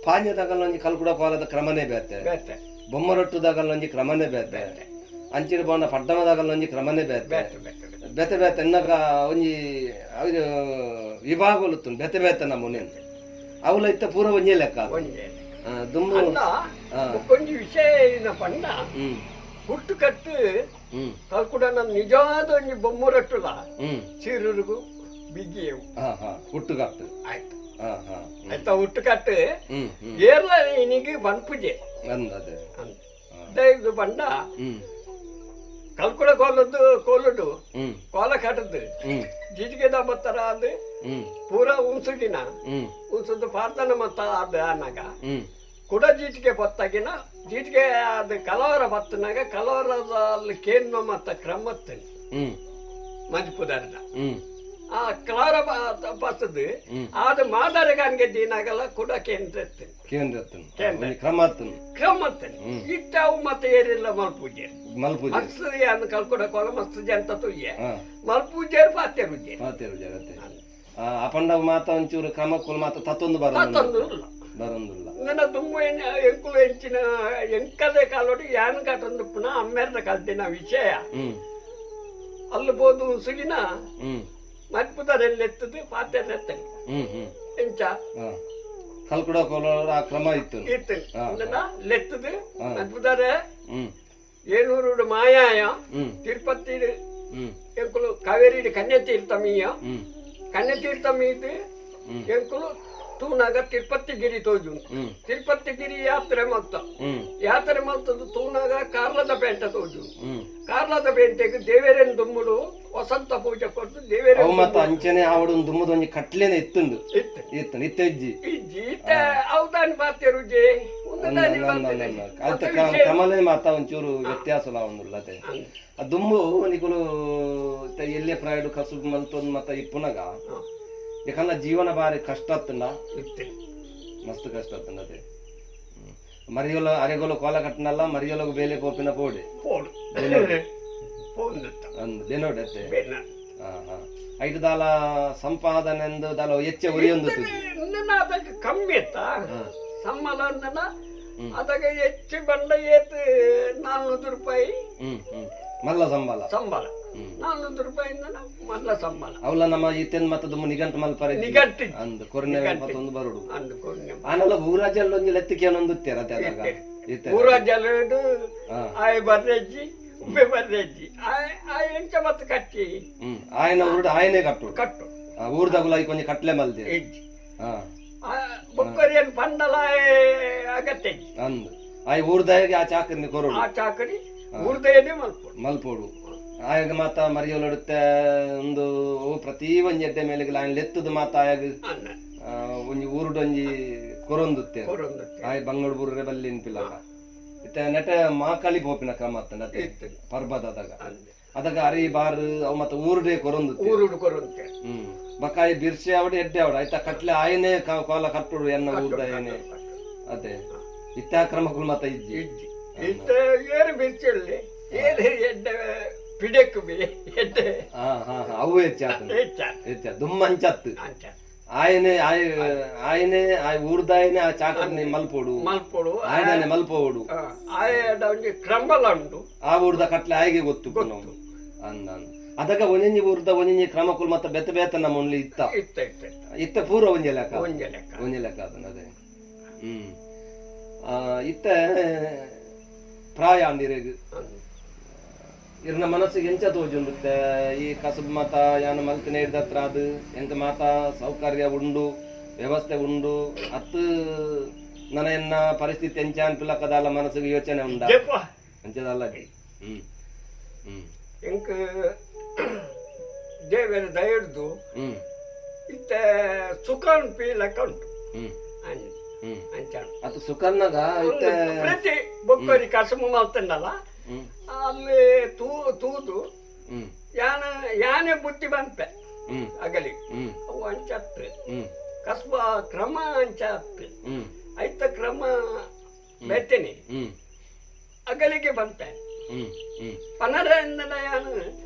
ಪಾಂಜದಗಲ್ಲ ಒಂಜಿ ಕಲ್ಕುಡ ಕೋಲದ ಕ್ರಮನೇ ಬೇತೆ. ಬೇತೆ. ಬೊಮ್ಮರೊಟ್ಟುದಾಗಲ್ಲ ಒಂಜಿ ಕ್ರಮನೇ ಬೇತೆ, ಅಂಚಿನ ಬೋಂಡ ಪಡ್ಡಮದಾಗಲ್ಲ ಒಂಜಿ ಕ್ರಮನೇ ಬೇತೆ. ಬೇತೆ ಬೇತೆ ಬೇತೆ. ಬೇತೆ ಬೇತೆ ಎನ್ನಗ ಒಂಜಿ ಅವು ವಿಭಾಗಲು ಬೇತೆ ಬೇತೆ ನಮೂನೆ. ಅವುಲ ಇತ್ತ ಪೂರ ಒಂಜೇ ಲೆಕ್ಕ. ಒಂಜೇ ಲೆಕ್ಕ. ದುಂಬು ಅಲ್ಲ, ಬೊಕ್ಕೊಂಜಿ ವಿಷಯ ಏನ ಪಂಡ ಹುಟ್ಟು ಕಟ್ಟು ಕಲ್ಕುಡನ ನಿಜವಾದ ಒಂಜಿ ಬೊಮ್ಮರಟ್ಟುಲ ಚೀರುರಿಗು ಬಿಗಿಯವು. ಹಾ ಹಾ ಹುಟ್ಟುಗಟ್ಟು. ಆಯ್ತು. ಹಾ ಹಾ ಹ್ಮ್ ಆಯ್ತಾ, ಹುಟ್ಟು ಕಟ್ಟು ಹ್ಮ್ ಹ್ಮ್ ಏರ್ಲ ನಿನಗೆ ಪನ್ಪುಜೆ. ಅಂದ್ ಅದೇ. ಅಂತ ಇದು ಪಂಡ ಕಲ್ಕುಡ ಕೋಲದ್ದು ಕೋಲುಡು ಕೋಲ ಕಟ್ಟದ್ದು ಜಿಜಿಗೆದ ಬತ್ತರ ಅದು ಪೂರ ಉನ್ಸುಗಿನ ಉನ್ಸುದು ಪ್ರಾರ್ಥನೆ ಮತ್ತ ಅದು ಅನ್ನಾಗ ಕುಡ ಜೀಟಿಗೆ ಬತ್ತಾಗಿನ ಜೀಟಿಗೆ ಅದು ಕಲವರ ಬತ್ತನಾಗ ಕಲವರದ ಅಲ್ಲಿ ಕೇಂದ್ರ ಮತ್ತ ಕ್ರಮತ್ತನಿ ಮಜ್ಪುದಾರ್ದ ಆ ಕಲವರ ಬತ್ತದು ಅದು ಮಾದರಗಾನ್ಗೆ ದೀನಾಗಲ್ಲ ಕುಡ ಕೇಂದ್ರ ಎತ್ತನಿ. ಕೇಂದ್ರ ಒಂಜಿ ಕ್ರಮ ಅತ್ತನು. ಕ್ರಮತ್ತನಿ ಇಟ್ಟಾವು ಮತ್ತೆ ಏರಿಲ್ಲ ಮಲ್ಪೂಜೆ. ಮಲ್ಪೂಜೆ. ಮಸ್ತ್ ಯಾನ್ ಕಲ್ಕುಡ ಕೋಲ ಮಸ್ತ್ ಜಂತ ತುಯ್ಯೆ. ಮಲ್ಪೂಜೆರ್ ಪಾತೆ ರುಜೆ. ಪಾತೆರು ಜಗತ್ತೆ ಅಪಂಡ ಮಾತ ಒಂಚೂರು ಕ್ರಮಕ್ಕುಲು ಮಾತ ತತ್ತೊಂದು ಬರ ತತ್ತೊಂದು ಇಲ್ಲ. ಬರೊಂದುಲ್ಲ. ನನ್ನ ದುಂಬು ಎಂಕುಲು ಎಂಚಿನ ಎಂಕಲೆ ಕಾಲೋಡು ಯಾನ್ ಕಟ್ಟೊಂದು ಪುನಃ ಅಮ್ಮೆರ್ದ ಕಲ್ತಿನ ವಿಷಯ ಅಲ್ಲಿ ಬೋದು ಸುಗಿನ ಮಲ್ಪುದರೆಲ್ಲೆತ್ತದು ಪಾತೆರೆತ್ತಂಗೆ ಹ್ಮ್ ಹ್ಮ್ ಎಂಚ ಕಲ್ಕುಡ ಕೋಲ ಆ ಕ್ರಮ ಇತ್ತು. ಇತ್ತು ಲೆತ್ತದು ಮಲ್ಪುದರೆ ಏನೂರು ಮಾಯಾಯ ತಿರುಪತಿ ಎಂಕುಲು ಕಾವೇರಿ ಕನ್ಯತೀರ್ಥ ಮೀಯ ಕನ್ಯತೀರ್ಥ ಮೀದು ಎಂಕುಲು ತೂನಾಗ ತಿರುಪತಿ ಗಿರಿ ತೋಜು. ತಿರುಪತಿ ಗಿರಿ ಯಾತ್ರೆ ಮಲ್ತ ಯಾತ್ರೆ ಮಲ್ತದ್ದು ತೂನಾಗ ಕಾರ್ಲದ ಪೇಂಟೆ ತೋಜು. ಕಾರ್ಲದ ಪೇಂಟೆಗೆ ದೇವೇರನ್ ದುಮ್ಮುಡು ವಸಂತ ಪೂಜೆ ಕೊಟ್ಟು ದೇವೇರ ಅವು ಮತ್ತ ಅಂಚನೆ ಆವಡು ದುಮ್ಮದ ಒಂಜಿ ಕಟ್ಲೇನೆ ಇತ್ತುಂಡು. ಇತ್ತು. ಇತ್ತು, ಇತ್ತೆ ಇಜ್ಜಿ. ಇಜ್ಜಿ. ಇತ್ತೆ ಅವದಾನಿ ಬಾತೇರುಜೆ. ಅತ್ತ ಕ್ರಮನೇ ಮಾತ ಒಂಚೂರು ವ್ಯತ್ಯಾಸ ಒಂದುಲ್ಲತೆ. ಆ ದುಂಬು ನಿಕುಲು ಎಲ್ಲೆ ಪ್ರಾಯಡು ಕಸುಬು ಮಲ್ತೊಂದು ಮತ್ತ ಇಪ್ಪುನಗ ಯಾಕಂದ್ರೆ ಜೀವನ ಬಾರಿ ಕಷ್ಟ ಆತಂಡ. ಇತ್ತೆ ಮಸ್ತ್ ಕಷ್ಟ ಆತಂಡ ಅದೇ. ಮರಿಯೊಲ ಅರೆಗೊಲ ಕೋಲ ಕಟ್ಟನಲ್ಲ ಮರಿಯೊಲಗ ಬೇಲೆ ಪೋಪಿನ ಪೋಡೆ. ಪೋಡು ಪೋಂದುತ್ತ. ಅಂದ್ ಬೆನೋಡೆ ಅತ್ತೆ. ಬೆನ್ನ. ಹಾ ಹಾ ಐದು ದಾಲ ಸಂಪಾದನೆ ದಾಲ ಹೆಚ್ಚೆ ಉರಿಯೊಂದು. ನನ್ನ ಅದಕ್ಕೆ ಕಮ್ಮಿ ಇತ್ತ ಸಂಬಳ ಅಂದನ. ಅದಕ್ಕೆ ಹೆಚ್ಚು ಬಂಡ ಏತ್ 400 ರೂಪಾಯಿ. ಹ್ಮ್ ಹ್ಮ್ ಮಲ್ಲ ಸಂಬಳ. ಸಂಬಳ 400 ರೂಪಾಯಿ ಮಲ್ಲ ಸಂಬಳ. ಅವಲ ನಮ್ಮ ಈತೆನ್ ಮತ್ತ ದುಮ್ಮು ನಿಗಂಟು ಮಲ್ಪರೆ. ನಿಗಂಟು. ಅಂದ್ ಕೊರ್ನೆ ಮತ್ತೊಂದು ಬರುಡು. ಅಂದ್ ಕೊರ್ನೆ. ಆನಲ ಊರಾಜಲ್ಲಿ ಒಂಜಿ ಲೆತ್ತಿಗೆ ಒಂದು ಇತ್ತೇರ ಅತೆ ಅದಾಗ ಇತ್ತೆ. ಊರಾಜಲ್ಲಡು ಆಯ್ ಬರ್ರೆಜ್ಜಿ ಉಬ್ಬೆ ಬರ್ರೆಜ್ಜಿ ಆಯ್ ಆಯ್ ಎಂಚ ಮತ್ತ ಕಟ್ಟಿ. ಆಯನ ಊರುಡು ಆಯನೇ ಕಟ್ಟು. ಕಟ್ಟು. ಊರ್ದಗುಲ ಐಕ್ ಒಂಜಿ ಕಟ್ಲೆ ಮಲ್ದೆ. ಇಜ್ಜಿ. ಬೊಕ್ಕರಿಯನ್ ಪಂಡಲ ಅಗತ್ಯ. ಅಂದ್ ಆಯ್ ಊರ್ದಾಗೆ ಆ ಚಾಕರಿని ಕೊರಡು. ಆ ಚಾಕರಿ ಊರ್ದೇನೆ ಮಲ್ಪೊಡು. ಮಲ್ಪೊಡು. ಆಯಾಗ ಮಾತ ಮರಿಯೊಲೊಡುತ್ತೆ ಒಂದು ಓ ಪ್ರತಿ ಒಂಜಿ ಎಡ್ಡೆ ಮೇಲೆ ಆಯನ್ ಲೆತ್ತದ ಮಾತ ಆಯಾಗ ಒಂಜಿ ಊರುಡು ಒಂಜಿ ಕೊರೊಂದುತ್ತೆ. ಕೊರೊಂದುತ್ತೆ. ಆಯ್ ಬಂಗಡ್ ಬೂರ್ರೆ ಬಲ್ಲಿ ಇನ್ಪಿಲ್ಲಕ. ಇತ್ತೆ ನೆಟ ಮಾಕಾಳಿ ಪೋಪಿನ ಕ್ರಮ ಅತ್ತಂಡ ಅತ್ತೆ? ಇತ್ತು. ಪರ್ಬದಾದಾಗ ಅಂದೆ. ಅದಾಗ ಅರಿ ಬಾರ್ ಅವು ಮತ್ತೆ ಊರುಡೆ ಕೊರೊಂದು. ಊರುಡು ಕೊರಂತೆ. ಬಕಾಯಿ ಬಿರ್ಸೆ ಅವಡು ಎಡ್ಡೆ ಅವಡು ಆಯ್ತಾ ಕಟ್ಲೆ ಆಯನೆ ಕೋಲ ಕಟ್ಟುಡು ಎನ್ನ ಊರ್ದ ಆಯನೆ ಅದೇ. ಇತ್ತೆ ಆ ಕ್ರಮಕ್ಕೂ ಮತ್ತ ಇಜ್ಜಿ. ಇಜ್ಜಿ. ಇತ್ತೆ ಏರು ಬಿರ್ಚಲ್ಲಿ ಏರು ಎಡ್ಡೆ ಪಿಡೆಕ್ಕು ಬಿ ಎಡ್ಡೆ. ಹಾ ಹಾ ಹಾ, ಅವು ಹೆಚ್ಚಾತು. ಹೆಚ್ಚ. ಹೆಚ್ಚ ದುಮ್ಮ ಅಂಚತ್ತು. ಅಂಚ. ಆಯನೆ ಆಯ್ ಆಯನೆ ಆಯ್ ಊರ್ದಾಯನೆ ಆ ಚಾಕರ್ని ಮಲ್ಪೋಡು. ಮಲ್ಪೊಡು. ಆಯನನೆ ಮಲ್ಪೋಡು. ಆಯಡ ಒಂಜಿ ಕ್ರಮಲ ಉಂಡು. ಆ ಊರ್ದ ಕಟ್ಲೆ ಆಯ್ಗೆ ಗೊತ್ತು ಅಂದ ಅದಕ್ಕ ಒಂಜೊಂಜಿ ಊರ್ದ ಒಂಜೊಂಜಿ ಕ್ರಮಕ್ಕೂ ಮತ್ತ ಬೆತ್ತ ಬೇತ ನಮ್ಮ ಒನ್ಲಿ ಇತ್ತ. ಇತ್ತ ಇತ್ತ ಇತ್ತ. ಇತ್ತ ಪೂರ ಒಂಜಿ ಲೆಕ್ಕ. ಒಂಜಿ ಲೆಕ್ಕ. ಒಂಜಿ ಲೆಕ್ಕ ಅದನ್ನ ಅದೇ. ಇತ್ತೆ ಪ್ರಾಯ ಅಂದಿರೆಗ್. ಅಂದ್. ಇರ್ನ ಮನಸ್ಸಿಗೆ ಎಂಚ ತೋಜುಂಡುತ್ತೆ ಈ ಕಸಬ್ ಮಾತ ಯಾನ ಮಲ್ತಿನ ಹಿಡ್ದತ್ರ ಅದು ಎಂತ ಮಾತ ಸೌಕರ್ಯ ಉಂಡು ವ್ಯವಸ್ಥೆ ಉಂಡು ಅತ್ತು ನನ ಎನ್ನ ಪರಿಸ್ಥಿತಿ ಎಂಚ ಅನ್ಪಿಲಕ್ಕದಾಲ ಮನಸ್ಸಿಗೆ ಯೋಚನೆ ಉಂಡ? ಜೆಪ್ಪ. ಅಂಚದಲ್ಲ. ಹ್ಮ್ ಹ್ಮ್ ಎಂಕ್ ದೇವರ ದಯಡ್ದು ಇತ್ತೆ ಸುಖ ಪಿ ಲೆಕ್ಕ ಉಂಟು. ಅಂಚ. ಅಂಚ. ಅದು ಸುಖನ್ನಗ ಇತ್ತೆ. ಪ್ರತಿ ಬೊಕ್ಕರಿ ಕಸಬು ಮಲ್ತಂಡಲ್ಲ ಅಲ್ಲಿ ತೂದು ಯಾನ ಯಾನೆ ಬುದ್ಧಿ ಬಂತೆ ಅಗಲಿ ಅವು ಅಂಚತ್ತು ಕಸ್ಬ ಕ್ರಮ ಅಂಚತ್ತು ಐತ ಕ್ರಮ ಬೇತೇನೆ ಅಗಲಿಗೆ ಬಂತೆ. ಹ್ಮ್ ಹ್ಮ್ ಪನರಿಂದ ಯಾನು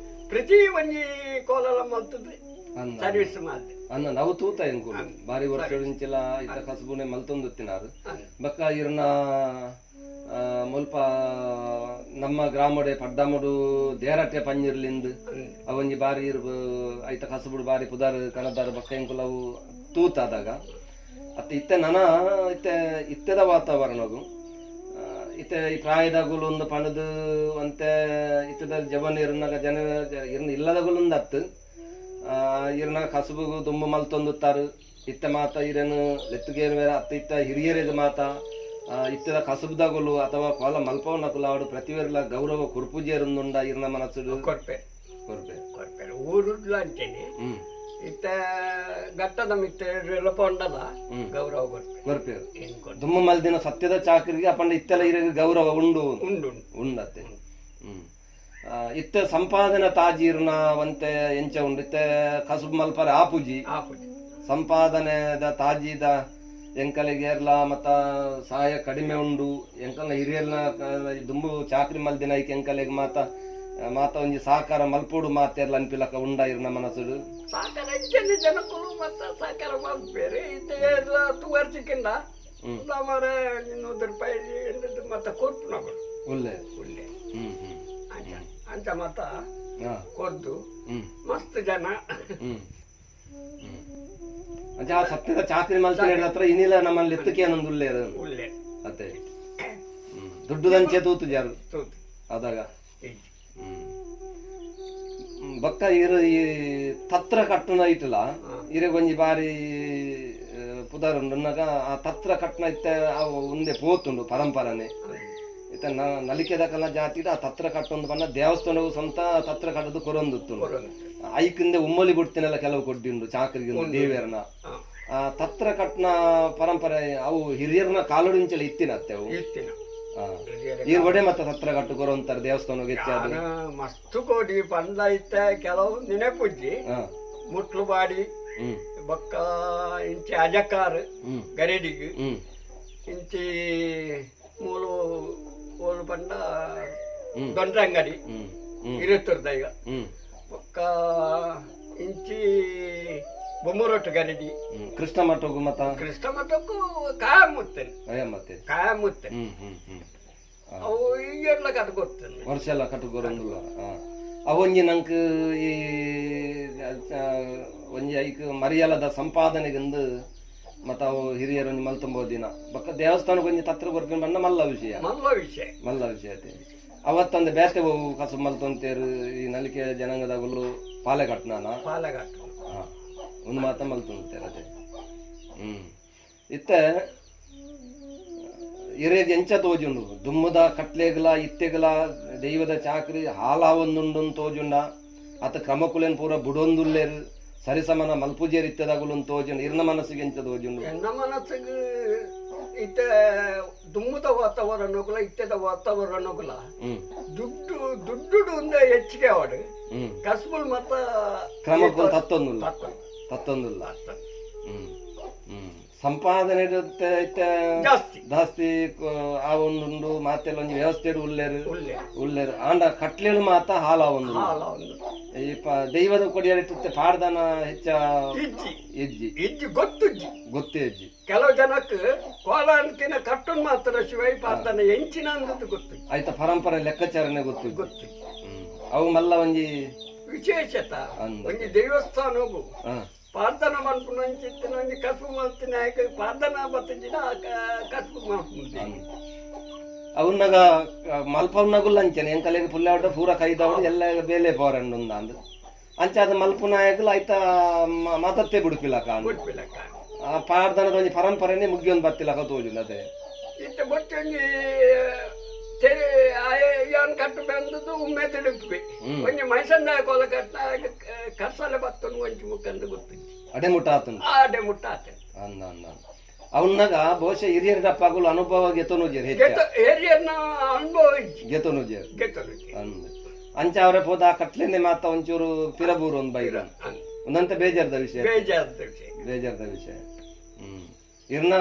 ಪ್ರತಿ ಒಂಜಿ ಕೋಲಲ ಮಲ್ತದ್ದು ಅಂದ. ಸರ್ವಿಸ್ ಮಾತೆ. ಅನ್ನ ನಾವು ತೂತ ಎಂಕುಲು ಬಾರಿ ವರ್ಷದಿಂಚಿಲ ಇತ್ತ ಕಸಬುನೆ ಮಲ್ತೊಂದು ತಿನಾರು. ಬಕ್ಕ ಇರ್ನ ಮುಲ್ಪ ನಮ್ಮ ಗ್ರಾಮಡೆ ಪಡ್ಡಮಡು ದೇರಟ್ಟೆ ಪಂಜಿರ್ಲಿಂದ್ ಅವೊಂಜಿ ಬಾರಿ ಇರ್ ಐತ ಕಸಬುಡು ಬಾರಿ ಪುದಾರ್ ಕಣದಾರ್ ಬಕ್ಕ ಎಂಕುಲು ಅವು ತೂತಾದಾಗ ಅತ್ತ ಇತ್ತೆ ನನ ಇತ್ತೆ ಇತ್ತೆದ ವಾತಾವರಣಗು ಇತ್ತೆ ಈ ಪ್ರಾಯದಗುಲು ಒಂದು ಪಣದು ಅಂತೆ ಇತ್ತದ ಜವನ್ ಇರ್ನಾಗ ಜನ ಇರ್ನ ಇಲ್ಲದಗುಲೊಂದು ಅತ್ತು ಇರ್ನ ಕಸಬುಗು ದುಂಬು ಮಲ್ತೊಂದುತ್ತಾರು ಇತ್ತ ಮಾತ ಇರೇನು ಲೆತ್ತುಗೇನು ಬೇರೆ ಅತ್ತ ಇತ್ತ ಹಿರಿಯರಿದ ಮಾತ ಇತ್ತದ ಕಸಬುದಗುಲು ಅಥವಾ ಕೋಲ ಮಲ್ಪವನಕುಲು ಅವಡು ಪ್ರತಿವೇರ್ಲ ಗೌರವ ಕುರ್ಪುಜೇರುಂದುಂಡ ಇರ್ನ ಮನಸ್ಸುಡು? ಕೊರ್ಪೆ. ಕೊರ್ಪೆ. ಕೊರ್ಪೆ ಊರುಡ್ಲ ಅಂಚೆನೆ. ಇತ್ತ ಘಟ್ಟದ ಮಿತ್ತ ಪೊಂಡಲ ಗೌರವ ಕೊರ್ಪೆ. ಕೊರ್ಪೆ. ಏನ್ ಕೊರ್ಪೆ. ದುಮ್ಮು ಮಲ್ದಿನ ಸತ್ಯದ ಚಾಕರಿಗೆ ಅಪಂಡ ಇತ್ತೆಲ್ಲ ಇರಗ ಗೌರವ ಉಂಡು. ಉಂಡು. ಉಂಡತ್ತೆ. ಇತ್ತ ಸಂಪಾದನೆ ತಾಜೀರ್ನ ವಂತೆ ಎಂಚ ಉಂಡು ಇತ್ತೆ ಕಸುಬು ಮಲ್ಪರೆ ಆಪುಜಿ. ಆಪುಜಿ. ಸಂಪಾದನೆದ ತಾಜೀದ ಎಂಕಲಿಗೆ ಏರ್ಲ ಮತ್ತ ಸಹಾಯ ಕಡಿಮೆ ಉಂಡು ಎಂಕಲ್ನ ಹಿರಿಯರ್ನ ದುಂಬು ಚಾಕ್ರಿ ಮಲ್ದಿನ ಐಕ್ ಎಂಕಲಿಗೆ ಮಾತ ಮಾತ ಒಂಜಿ ಸಹಕಾರ ಮಲ್ಪೋಡು ಮಾತೆರ್ಲ ಅನ್ಪಿಲಕ ಉಂಡ ಇರ್ನ ಮನಸ್ಸುಡು? ಸಾಕಾರ ಅಂಚೆನೆ ಜನಕುಲು ಮತ್ತ ಸಾಕಾರ ಮಲ್ಪೇರು. ಇತ್ತ ಏರ್ಲ ತುವರ್ ಚಿಕ್ಕಂಡ ಮಾರೆ 100 ರೂಪಾಯಿ ಮತ್ತ ಕೊರ್ಪುನಗಳು. ಉಲ್ಲೆ. ಉಲ್ಲೆ. ಹ್ಮ್ ಹ್ಮ್ ಅಂಚ ಅಂಚ ಮತ್ತ ಕೊರ್ದು ಮಸ್ತ್ ಜನ. ಹ್ಮ್ ಹ್ಮ್ ಅಂಚ ಆ ಸತ್ಯದ ಚಾಕ್ರಿ ಮಲ್ತಿನ ಹತ್ರ ಇನಿಲ ನಮ್ಮಲ್ಲಿ ಎತ್ತಕ್ಕೆ ಏನೊಂದು ಉಲ್ಲೆ. ಉಲ್ಲೆ. ಅತ್ತೆ ದುಡ್ಡುದಂಚೆ ತೂತು ಜಾರು. ತೂತು. ಆದಾಗ ಇಜ್ಜಿ. ಬೊಕ್ಕ ಇರು ಈ ತತ್ರ ಕಟ್ಟುನ ಇಟ್ಟಲ ಇರೆಗ್ ಒಂಜಿ ಬಾರಿ ಪುದರ್ ಉಂಡು ಆ ತತ್ರ ಕಟ್ಟುನ ಇತ್ತೆ ಅವು ಉಂದೆ ಪೋತುಂಡು ಪರಂಪರನೆ. ಇತ್ತೆ ನಲಿಕೆದಕಲ್ನ ಜಾತಿಡ್ ಆ ತತ್ರ ಕಟ್ಟೊಂದು ಪಂಡ ದೇವಸ್ಥಾನವು ಸ್ವಂತ ತತ್ರ ಕಟ್ಟದು ಕೊರೊಂದುತ್ತುಂಡು. ಕೊರೊಂದು. ಐಕಿಂದೆ ಉಮ್ಮಲಿ ಬಿಡ್ತಿನೆಲ್ಲ ಕೆಲವು ಕೊಡ್ಡಿಂಡು ಚಾಕರಿಗೆ ದೇವೆರ್ನ. ಆ ತತ್ರ ಕಟ್ನ ಪರಂಪರೆ ಅವು ಹಿರಿಯರ್ನ ಕಾಲುಡಿಂಚಲ ಇತ್ತಿನತ್ತೆ ಅವು. ಇತ್ತಿನ. ಈರ್ ಒಡೆ ಮತ್ತೆ ತತ್ರ ಕಟ್ಟು ಕೊರೊಂತಾರೆ ದೇವಸ್ಥಾನಕ್ಕೆ ಹೆಚ್ಚಾದ. ಯಾನ ಮಸ್ತ್ ಕೋಡಿ ಪಂಡ ಇತ್ತೆ ಕೆಲವು ನೆನಪುಜ್ಜಿ. ಮುಟ್ಲು ಬಾಡಿ ಬೊಕ್ಕ ಇಂಚಿ ಅಜಕಾರ್ ಗರೇಡಿಗ್ ಇಂಚಿ ಮೂಲು ಓಲು ಪಂಡ ದೊಂಡ್ರಂಗಡಿ ಹ್ಮ್ ಹ್ಮ್ ಇರುತ್ತುರ್ದ ಈಗ ಬೊಕ್ಕ ಇಂಚಿ ಬೊಮ್ಮರೊಟ್ಟು ಗರಡಿ. ಕೃಷ್ಣ ಮಠಗು ಮತ. ಕೃಷ್ಣ ಮಠಕ್ಕೂ ಕಾಯಮುತ್ತೇನೆ. ಅಯ್ಯ ಮತ್ತೆ. ಕಾಯಮುತ್ತೇನೆ. ಹ್ಮ್ ಹ್ಮ್ ಹ್ಮ್ ಅವು ಈಗೆಲ್ಲ ಕತೆ ಗೊತ್ತೇನೆ. ವರ್ಷ ಎಲ್ಲ ಕಟ್ಟು ಕೊರೊಂದುಲ್ಲ ಅವೊಂಜಿ ನಂಕ್ ಈ ಒಂಜಿ ಐಕ್ ಮರಿಯಲದ ಸಂಪಾದನೆಗೆಂದು ಮತ್ತ ಅವು ಹಿರಿಯರು ಒಂಜಿ ಮಲ್ತೊಂಬೋ ದಿನ ಬೊಕ್ಕ ದೇವಸ್ಥಾನಕ್ಕೆ ಒಂಜಿ ತತ್ರ ಕೊರ್ಪಿನ ಬಣ್ಣ ಮಲ್ಲ ವಿಷಯ. ಮಲ್ಲ ವಿಷಯ. ಮಲ್ಲ ವಿಷಯ ಐತೆ. ಅವತ್ತಂದು ಬೇತೆ ಹೋಗು ಕಸು ಮಲ್ತೊಂತೇರು ಈ ನಲಿಕೆ ಜನಾಂಗದಗುಲು ಪಾಲೆ ಕಟ್ನಾನ. ಪಾಲಘಾಟ್. ಒಂದು ಮಾತ ಮಲ್ತೊಂತೇರು ಅದೇ. ಇತ್ತೆ ಇರೇಗ್ ಎಂಚ ತೋಜುಂಡು ದುಮ್ಮದ ಕಟ್ಲೆಗ್ಲ ಇತ್ತೆಗ್ಲ ದೈವದ ಚಾಕ್ರಿ ಹಾಲಾವೊಂದುಂಡು ತೋಜುಂಡ ಅತ ಕ್ರಮಕುಲೆನ್ ಪೂರ ಬುಡೊಂದುಲ್ಲೇರು ಸರಿಸಮನ ಮಲ್ಪುಜೇರ್ ಇತ್ತದಾಗುಲು ತೋಜುಂಡು ಇರ್ನ ಮನಸ್ಸಿಗೆ ಎಂಚ ತೋಜುಂಡು? ಎನ್ನ ಮನಸ್ಸಿಗೆ ಇತ್ತ ದುಮ್ಮದ ವಾತಾವರಣಗುಲ ಇತ್ತದ ವಾತಾವರಣಗುಲ ದುಡ್ಡು ದುಡ್ಡು ಒಂದೇ ಹೆಚ್ಚಿಗೆ ಅವಡು ಕಸ್ಬುಲ್ ಮತ್ತ ಕ್ರಮಕ್ಕೂ ತತ್ತೊಂದುಲ್ಲ ತತ್ತೊಂದುಲ್ಲ. ಸಂಪಾದನೆ ಜಾಸ್ತಿ ಜಾಸ್ತಿ ಆ ಒಂದುಂಡು ಮಾತೆಲ್ಲ ಒಂಜಿ ವ್ಯವಸ್ಥೆ ಉಲ್ಲೇರು ಉಲ್ಲೇರು ಆಂಡ ಕಟ್ಲೇಳು ಮಾತ ಹಾಲ ಒಂದು ಈ ದೈವದ ಕೊಡಿಯರಿಟ್ಟೆ ಪಾಡ್ದನ ಹೆಚ್ಚ ಇಜ್ಜಿ ಇಜ್ಜಿ ಇಜ್ಜಿ ಗೊತ್ತುಜ್ಜಿ ಗೊತ್ತೇ ಇಜ್ಜಿ. ಕೆಲವು ಜನಕ್ಕೆ ಕೋಲ ಅಂತಿನ ಕಟ್ಟುನ್ ಮಾತ್ರ ಶಿವೈ ಪಾಡ್ದನ ಎಂಚಿನ ಅಂದದ್ದು ಗೊತ್ತು. ಆಯ್ತ ಪರಂಪರೆ ಲೆಕ್ಕಾಚಾರನೆ ಗೊತ್ತು. ಗೊತ್ತು. ಅವು ಮಲ್ಲ ಒಂಜಿ ವಿಶೇಷತ ಒಂಜಿ ದೇವಸ್ಥಾನಗು ಪಾಡ್ದನ ಮನ್ಪುನ ಒಂಚಿತ್ತಿನ ಒಂಜಿ ಕಸುಬು ಮಲ್ತಿನ ಪಾಡ್ದನ ಬತ್ತಿನ ಕಸುಬು ಮಲ್ಪುಂಡು. ಅವನ್ನಾಗ ಮಲ್ಪವ್ನಗುಲ್ಲ ಅಂಚನೆ ಎಂಕಲೆಗ್ ಪುಲ್ಲಾವಡ ಪೂರ ಕೈದವಡು ಎಲ್ಲ ಬೇಲೆ ಪೋರಂಡು ಅಂದು ಅಂಚ ಅದು ಮಲ್ಪು ನಾಯಕಲು ಆಯ್ತ ಮತತ್ತೆ ಬಿಡುಪಿಲಕ ಬಿಡ್ಪಿಲಕ ಆ ಪಾಡ್ದನದ ಒಂಜಿ ಪರಂಪರೆನೆ ಮುಗಿಯೊಂದು ಬತ್ತಿಲಕ ತೋಜುಂಡು ಅದೇ. ಇತ್ತೆ ಬೊಚ್ಚಿ ಒಂಜಿ ಯಾನ್ ಕಟ್ಟು ಬಂದದ್ದು ಉಮ್ಮೆ ತಿಳಿಪಿ ಒಂಜಿ ಮೈಸಂದಾಯ ಕೋಲ ಕಟ್ಟ ಕರ್ಸಲೆ ಬತ್ತನು ಒಂಜಿ ಮುಕ್ಕಂದು ಗೊತ್ತು. ಅಡೆ ಮುಟ್ಟ ಆತುಂಡು. ಅಡೆ ಮುಟ್ಟ ಆತುಂಡು. ಅಂದ ಅಂದ ಅವನ್ನಾಗ ಬಹುಶಃ ಹಿರಿಯರ ಡಪ್ಪಾಗುಲು ಅನುಭವ ಗೆತೊನುಜೆರ್ ಹೆಚ್ಚ. ಹಿರಿಯರ್ನ ಅನುಭವ ಇಜ್ಜಿ. ಗೆತೊನುಜೆರ್. ಗೆತೊನುಜೆರ್. ಅಂದ್ ಅಂಚ ಅವರ ಪೋದ ಆ ಕಟ್ಲೆನೆ ಮಾತ ಒಂಚೂರು ಪಿರಬೂರು ಒಂದು ಬೈರ ಒಂದಂತ ಬೇಜಾರ್ದ ವಿಷಯ. ಬೇಜಾರ್ದ ವಿಷಯ. ಬೇಜಾರ್ದ ವಿಷಯ. ಇರ್ನ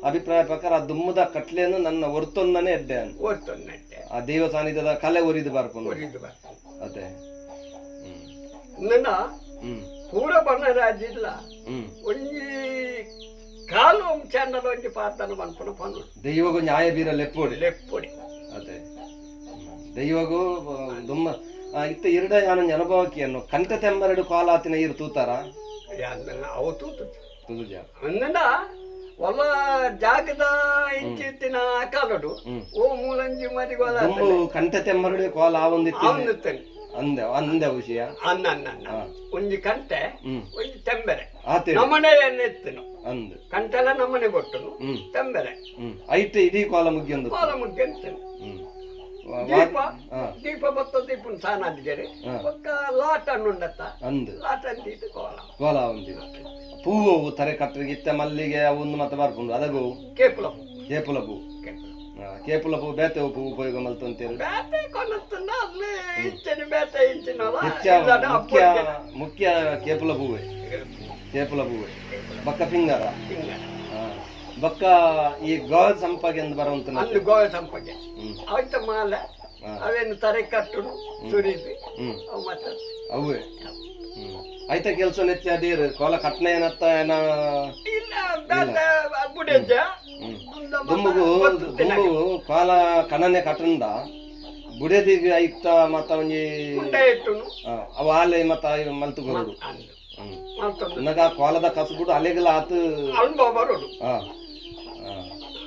ಅಭಿಪ್ರಾಯ ಪ್ರಕಾರ ಆ ದುಮ್ಮದ ಕಟ್ಲೇನು ನನ್ನ ಒರ್ತೊಂದನೆ ಎಡ್ಡೆ ಒರ್ತೊಂದನೆ ಆ ದೈವ ಸಾನ್ನಿಧ್ಯದ ಕಲೆ ಒರಿದು ಬರ್ಪುಂಡು. ಒರಿದು ಬರ್ಪುಂಡು. ಅದೇ. ನನ್ನ ಪೂರ ಬಣ್ಣರಾಜಿಲ್ಲ ಒಂಜಿ ಕಾಲು ಚಂಡದ ಒಂಜಿ ಪಾತನ ಮನ್ಪುನ ಪನ್ನು ದೈವಗು ನ್ಯಾಯ ಬೀರ ಲೆಪ್ಪೊಡಿ ಲೆಪ್ಪೊಡಿ. ಅದೇ ದೈವಗು ದುಮ್ಮ ಇತ್ತ ಇರಡ ಯಾನೊಂಜಿ ಅನುಭವಕ್ಕೆ ಕಂಠ ತೆಂಬರಡು ಕಾಲಾತಿನ ಇರು ತೂತಾರ ಅವು ತೂತು ತೂಜ ಅಂದನ ಒಲ್ಲ ಜಾಗದ ಇಂಚಿತ್ತಿನ ಕಾಲಡು ಓ ಮೂಲಂಜಿ ಮರಿ ಗೊಲ ದುಂಬು ಕಂಠ ತೆಂಬರಡು ಕೋಲ ಆವೊಂದಿತ್ತು ಆವೊಂದಿತ್ತನೆ ಅಂದೆ ಅಂದೆ ವಿಷಯ ಅನ್ನ ಅನ್ನ ಅನ್ನ ಒಂಜಿ ಕಂಟೆ ಒಂಜಿ ತೆಂಬೆರೆ ಆತೆ ನಮ್ಮನೆ ಎತ್ತನು ಅಂದು ಕಂಟೆಲ್ಲ ನಮ್ಮನೆ ಕೊಟ್ಟನು ತೆಂಬೆರೆ ಐಟ್ ಇಡೀ ಕೋಲ ಮುಗಿಯೊಂದು ಕೋಲ ಮುಗ್ಗಿ ದೀಪ ದೀಪ ಬತ್ತ ದೀಪನ್ ಸಾನಾದಿಗೆರೆ ಬೊಕ್ಕ ಲಾಟ ಉಂಡತ್ತ ಅಂದು ಲಾಟ ಅಂದಿದ್ದು ಕೋಲ ಕೋಲ ಒಂಜಿ ಪೂವು ತರೆ ಕಟ್ಟರಿಗೆ ಇತ್ತ ಮಲ್ಲಿಗೆ ಅವು ಮತ್ತೆ ಬರ್ಪುಂಡು ಅದಗು ಕೇಪುಲ ಪೂ ಕೇಪುಲ ಪೂ ಕೇಪುಲ ಪೂ ಬೇತೆ ಪೂ ಉಪಯೋಗ ಮಲ್ತೊಂತೇರು ಬೇತೆ ಕೊನತ್ತಂದ ಅಲ್ಲಿ ಇಂಚಿನ ಬೇತೆ ಇಂಚಿನಲ್ಲ ಹೆಚ್ಚ ಮುಖ್ಯ ಮುಖ್ಯ ಕೇಪುಲ ಹೂವೆ ಕೇಪುಲ ಹೂವೆ ಬಕ್ಕ ಪಿಂಗಾರ ಬಕ್ಕ ಈ ಗೋವ ಸಂಪಾಗೆ ಎಂದು ಬರುವಂತ ಅಂದು ಗೋವ ಸಂಪಾಗೆ ಆಯ್ತ ಮಾಲೆ ಅವೇನು ತರೆ ಕಟ್ಟುನು ಸುರಿದು ಅವು ಮತ್ತೆ ಅವೇ ಆಯ್ತ ಕೆಲಸ ನೆಚ್ಚ ಅದೇರು ಕೋಲ ಕಟ್ನ ಏನತ್ತ ಏನ ಇಲ್ಲ ಬೇತೆ ಬುಡೆಜ್ಜ ದುಂಬುಗು ದುಂಬು ಕೋಲ ಕಣನೆ ಕಟ್ಟಂದ ಬುಡೆದಿಗೆ ಐತ ಮತ್ತ ಒಂಜಿ ಇಟ್ಟುನು ಅವ ಆಲೆ ಮತ್ತ ಮಲ್ತು ಬರೋಡು ನಗ ಕೋಲದ ಕಸಬುಡು ಅಲೆಗಲ ಆತು ಅನುಭವ ಬರೋಡು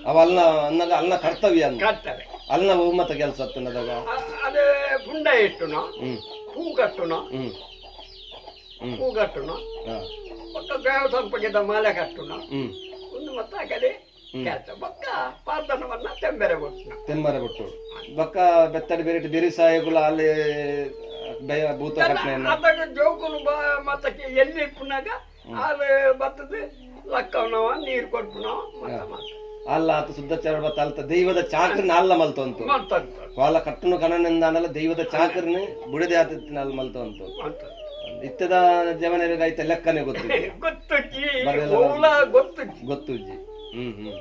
ಅವ ಅಲ್ನ ಅನ್ನಗ ಅಲ್ನ ಕರ್ತವ್ಯ ಅಂದ ಕರ್ತವ್ಯ ಅಲ್ನ ಮತ್ತ ಕೆಲಸ ಅತ್ತನದಾಗ ಅದೇ ಪುಂಡ ಇಟ್ಟುನು ಹೂ ಕಟ್ಟುನು ಹೂ ಕಟ್ಟುನು ಒಟ್ಟು ದೇವ ಸಂಪಗಿದ ಮಾಲೆ ಕಟ್ಟುನು ಒಂದು ಮತ್ತ ಕಡೆ ಕೆಲಸ ಬೊಕ್ಕ ಪಾತನವನ್ನ ತೆಂಬೆರೆ ಕೊಟ್ಟು ತೆಂಬರೆ ಕೊಟ್ಟು ಬೊಕ್ಕ ಬೆತ್ತಡಿ ಬೇರೆ ಬೇರೆ ಸಾಯಗುಲ ಅಲ್ಲಿ ಭೂತ ಕಟ್ನೆ ಅದಾಗ ಜೋಕುಲು ಮತ್ತಕ್ಕೆ ಎಲ್ಲಿ ಇಪ್ಪುನಾಗ ಅಲ್ಲಿ ಬತ್ತದ ಲಕ್ಕವನವ ನೀರು ಕೊಡ್ಪುನವ ಮತ್ತ ಮತ್ತ ಅಲ್ಲ ಆತ ಶುದ್ಧ ಚರಡ ಅಲ್ತ ದೈವದ ಚಾಕ್ರನ ಅಲ್ಲ ಮಲ್ತೊಂತು ಕೋಲ ಕಟ್ಟುನು ಕಣನಿಂದ ಅನ್ನಲ್ಲ ದೈವದ ಚಾಕ್ರನ ಬುಡದೆ ಆತ ಅಲ್ಲ ಮಲ್ತೊಂತು ಇತ್ತದ ಜವನರಿಗೆ ಐತ ಲೆಕ್ಕನೆ ಗೊತ್ತು ಗೊತ್ತುಜ್ಜಿ ಗೊತ್ತುಜ್ಜಿ ಗೊತ್ತುಜ್ಜಿ ಹ್ಮ್ ಹ್ಮ್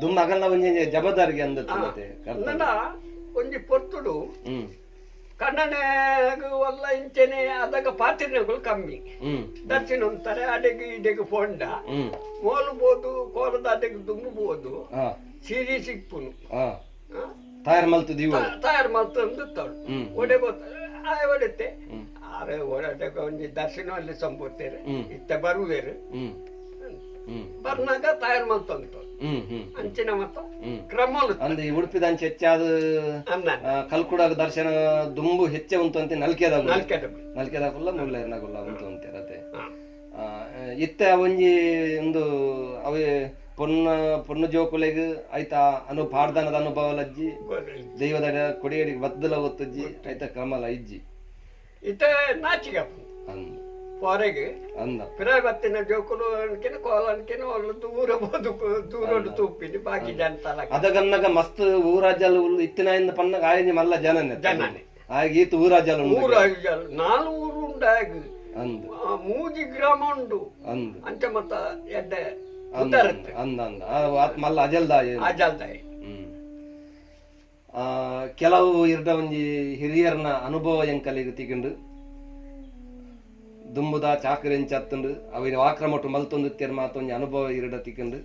ದುಮ್ಮ ಅಗಲ್ನ ಒಂಜಿ ಜವಾಬ್ದಾರಿಗೆ ಅಂದತ್ತೆ ನನ್ನ ಒಂಜಿ ಪೊರ್ತುಡು ಕಣ್ಣನೆ ಒಲ್ಲ ಇಂಚೆನೆ ಅದಾಗ ಪಾತಿನಗಳು ಕಮ್ಮಿ ದರ್ಶನ ಅಂತಾರೆ ಅಡೆಗೆ ಇಡೆಗೆ ಪೋಂಡ ಮೋಲ್ಬೋದು ಕೋಲದ ಅಡೆಗೆ ದುಂಬಬಹುದು ಸೀರೆ ಸಿಕ್ಪುನು ತಯಾರು ಮಲ್ತು ದೀವ ತಯಾರು ಮಲ್ತು ಅಂದುತ್ತಾಳು ಒಡೆ ಗೊತ್ತ ಒಡೆತ್ತೆ ಆರೆ ಒಡೆಗೆ ಒಂಜಿ ದರ್ಶನ ಅಲ್ಲಿ ಸಂಪೋತೇರು ಇತ್ತ ಬರುವೇರು ಬರ್ನಾಗ ತಯಾರು ಮಲ್ತಂತು ಅಂಚಿನ ಮತ್ತ ಕ್ರಮ ಅಂದ್ ಈ ಉಡುಪಿದ ಅಂಚೆ ಹೆಚ್ಚಾದ ಕಲ್ಕುಡಾಗ ದರ್ಶನ ದುಂಬು ಹೆಚ್ಚೆ ಉಂಟು ಅಂತೆ ನಲ್ಕೆದಾಗ ನಲ್ಕೆದಾಗುಲ್ಲ ಮುಲ್ಲೇರ್ನಾಗುಲ್ಲ ಉಂಟು ಅಂತೆ ರತೆ ಇತ್ತೆ ಒಂಜಿ ಒಂದು ಅವೇ ಪೊನ್ನ ಪೊಣ್ಣು ಜೋಕುಲೆಗ್ ಐತ ಅನು ಪಾಡ್ದನದ ಅನುಭವ ಲಜ್ಜಿ ದೈವದ ಕೊಡಿಯಡಿಗೆ ಬದ್ದಲ ಒತ್ತಜ್ಜಿ ಐತ ಕ್ರಮಲ ಇಜ್ಜಿ ಇತ್ತ ನಾಚಿಗೆ ಅಂದ್ ಪೋರೆಗ್ ಅಂದ. ಪಿರಾಯ್ ಬತ್ತಿನ ಜೋಕುಲು ಅನ್ಕಿನ ಕೋಲ ಅನ್ಕಿನ ಒಲ್ಲು ದೂರ ಬೋದು, ದೂರಡು ತೂಪಿನಿ ಬಾಕಿ ಜನತಲ. ಅದಗನ್ನಗ ಮಸ್ತ್ ಊರಾಜಲ್ ಉಲ್ಲು ಇತ್ತಿನಾಯಿಂದ ಪನ್ನಗ ಆಯಂಜಿ ಮಲ್ಲ ಜನನೆ. ಜನನೆ. ಆಯಗ್ ಈತ್ ಊರಾಜಲ್ ಉಂಡು. ಊರು ನಾಲ್ ಊರು ಉಂಡಾಗ. ಅಂದ್. ಮೂಜಿ ಗ್ರಾಮ ಉಂಡು. ಅಂದ್. ಅಂಚ ಮತ್ತ ಎಡ್ಡೆ. ಅಂದ್ ಅಂದ್ ಅಂದ್, ಆತ್ ಮಲ್ಲ ಅಜಲ್ದಾಯ. ಅಜಲ್ದಾಯ. ಕೆಲವು ಇರ್ಡ ಒಂಜಿ ಹಿರಿಯರ್ನ ಅನುಭವ ಎಂಕಲೆಗ್ ತಿಕ್ಂಡ್. ದುಂಬುದ ಚಾಕರಿ ಎಂಚತ್ತುಂಡು, ಅವಿನ ವಾಕ್ರಮೊಟ್ಟು ಮಲ್ತೊಂದು ಮಾತ ಒಂಜಿ ಅನುಭವ ಇರಡ ತಿಕ್ಂಡ್.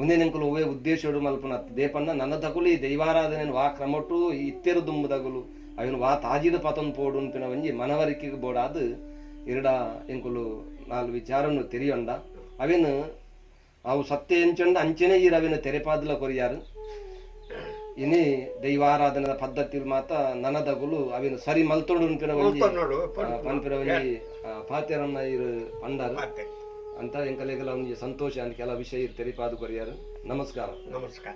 ಉಂದೆನ್ ಎಂಕುಲು ಒವ್ವೇ ಉದ್ದೇಶೊಡು ಮಲ್ಪುನ ದೇಪನ್ನ ನನ್ನದಕುಲು ಈ ದೈವಾರಾಧನೆನ್ ವಾ ಕ್ರಮೊಟ್ಟು ಇತ್ತೆರು ದುಂಬುದಗುಲು, ಅವಿನ ವಾ ತಾಜಿಡ್ ಪತೊಂದು ಪೋಡು ಉನ್ಪಿನ ಒಂಜಿ ಮನವರಿಕೆಗ್ ಬೋಡಾದ್ ಇರಡ ಎಂಕುಲು ನಾಲ್ ವಿಚಾರನು ತೆರಿಯೊಂಡ. ಅವಿನ ಅವು ಸತ್ಯ ಎಂಚೊಂಡ ಅಂಚನೆ ಈ ರವಿನ ತೆರೆಪಾದಲ ಕೊರಿಯಾರು. ಇನಿ ದೈವಾರಾಧನೆದ ಪದ್ಧತಿ ಮಾತ ನನದಗುಲು ಅವಿನ ಸರಿ ಮಲ್ತೊಂಡು ಉನ್ಪಿನ ಒಂಜಿ ಪನ್ಪಿನ ಒಂಜಿ ಪಾತೆರನ್ನ ಇರು ಪಂಡಾರು ಅಂತ ಎಂಕಲೆಗಲ ಒಂಜಿ ಸಂತೋಷ ಅಂತ ಕೆಲ ವಿಷಯ ತೆರಿಪಾದ ಕೊರಿಯಾರು. ನಮಸ್ಕಾರ. ನಮಸ್ಕಾರ.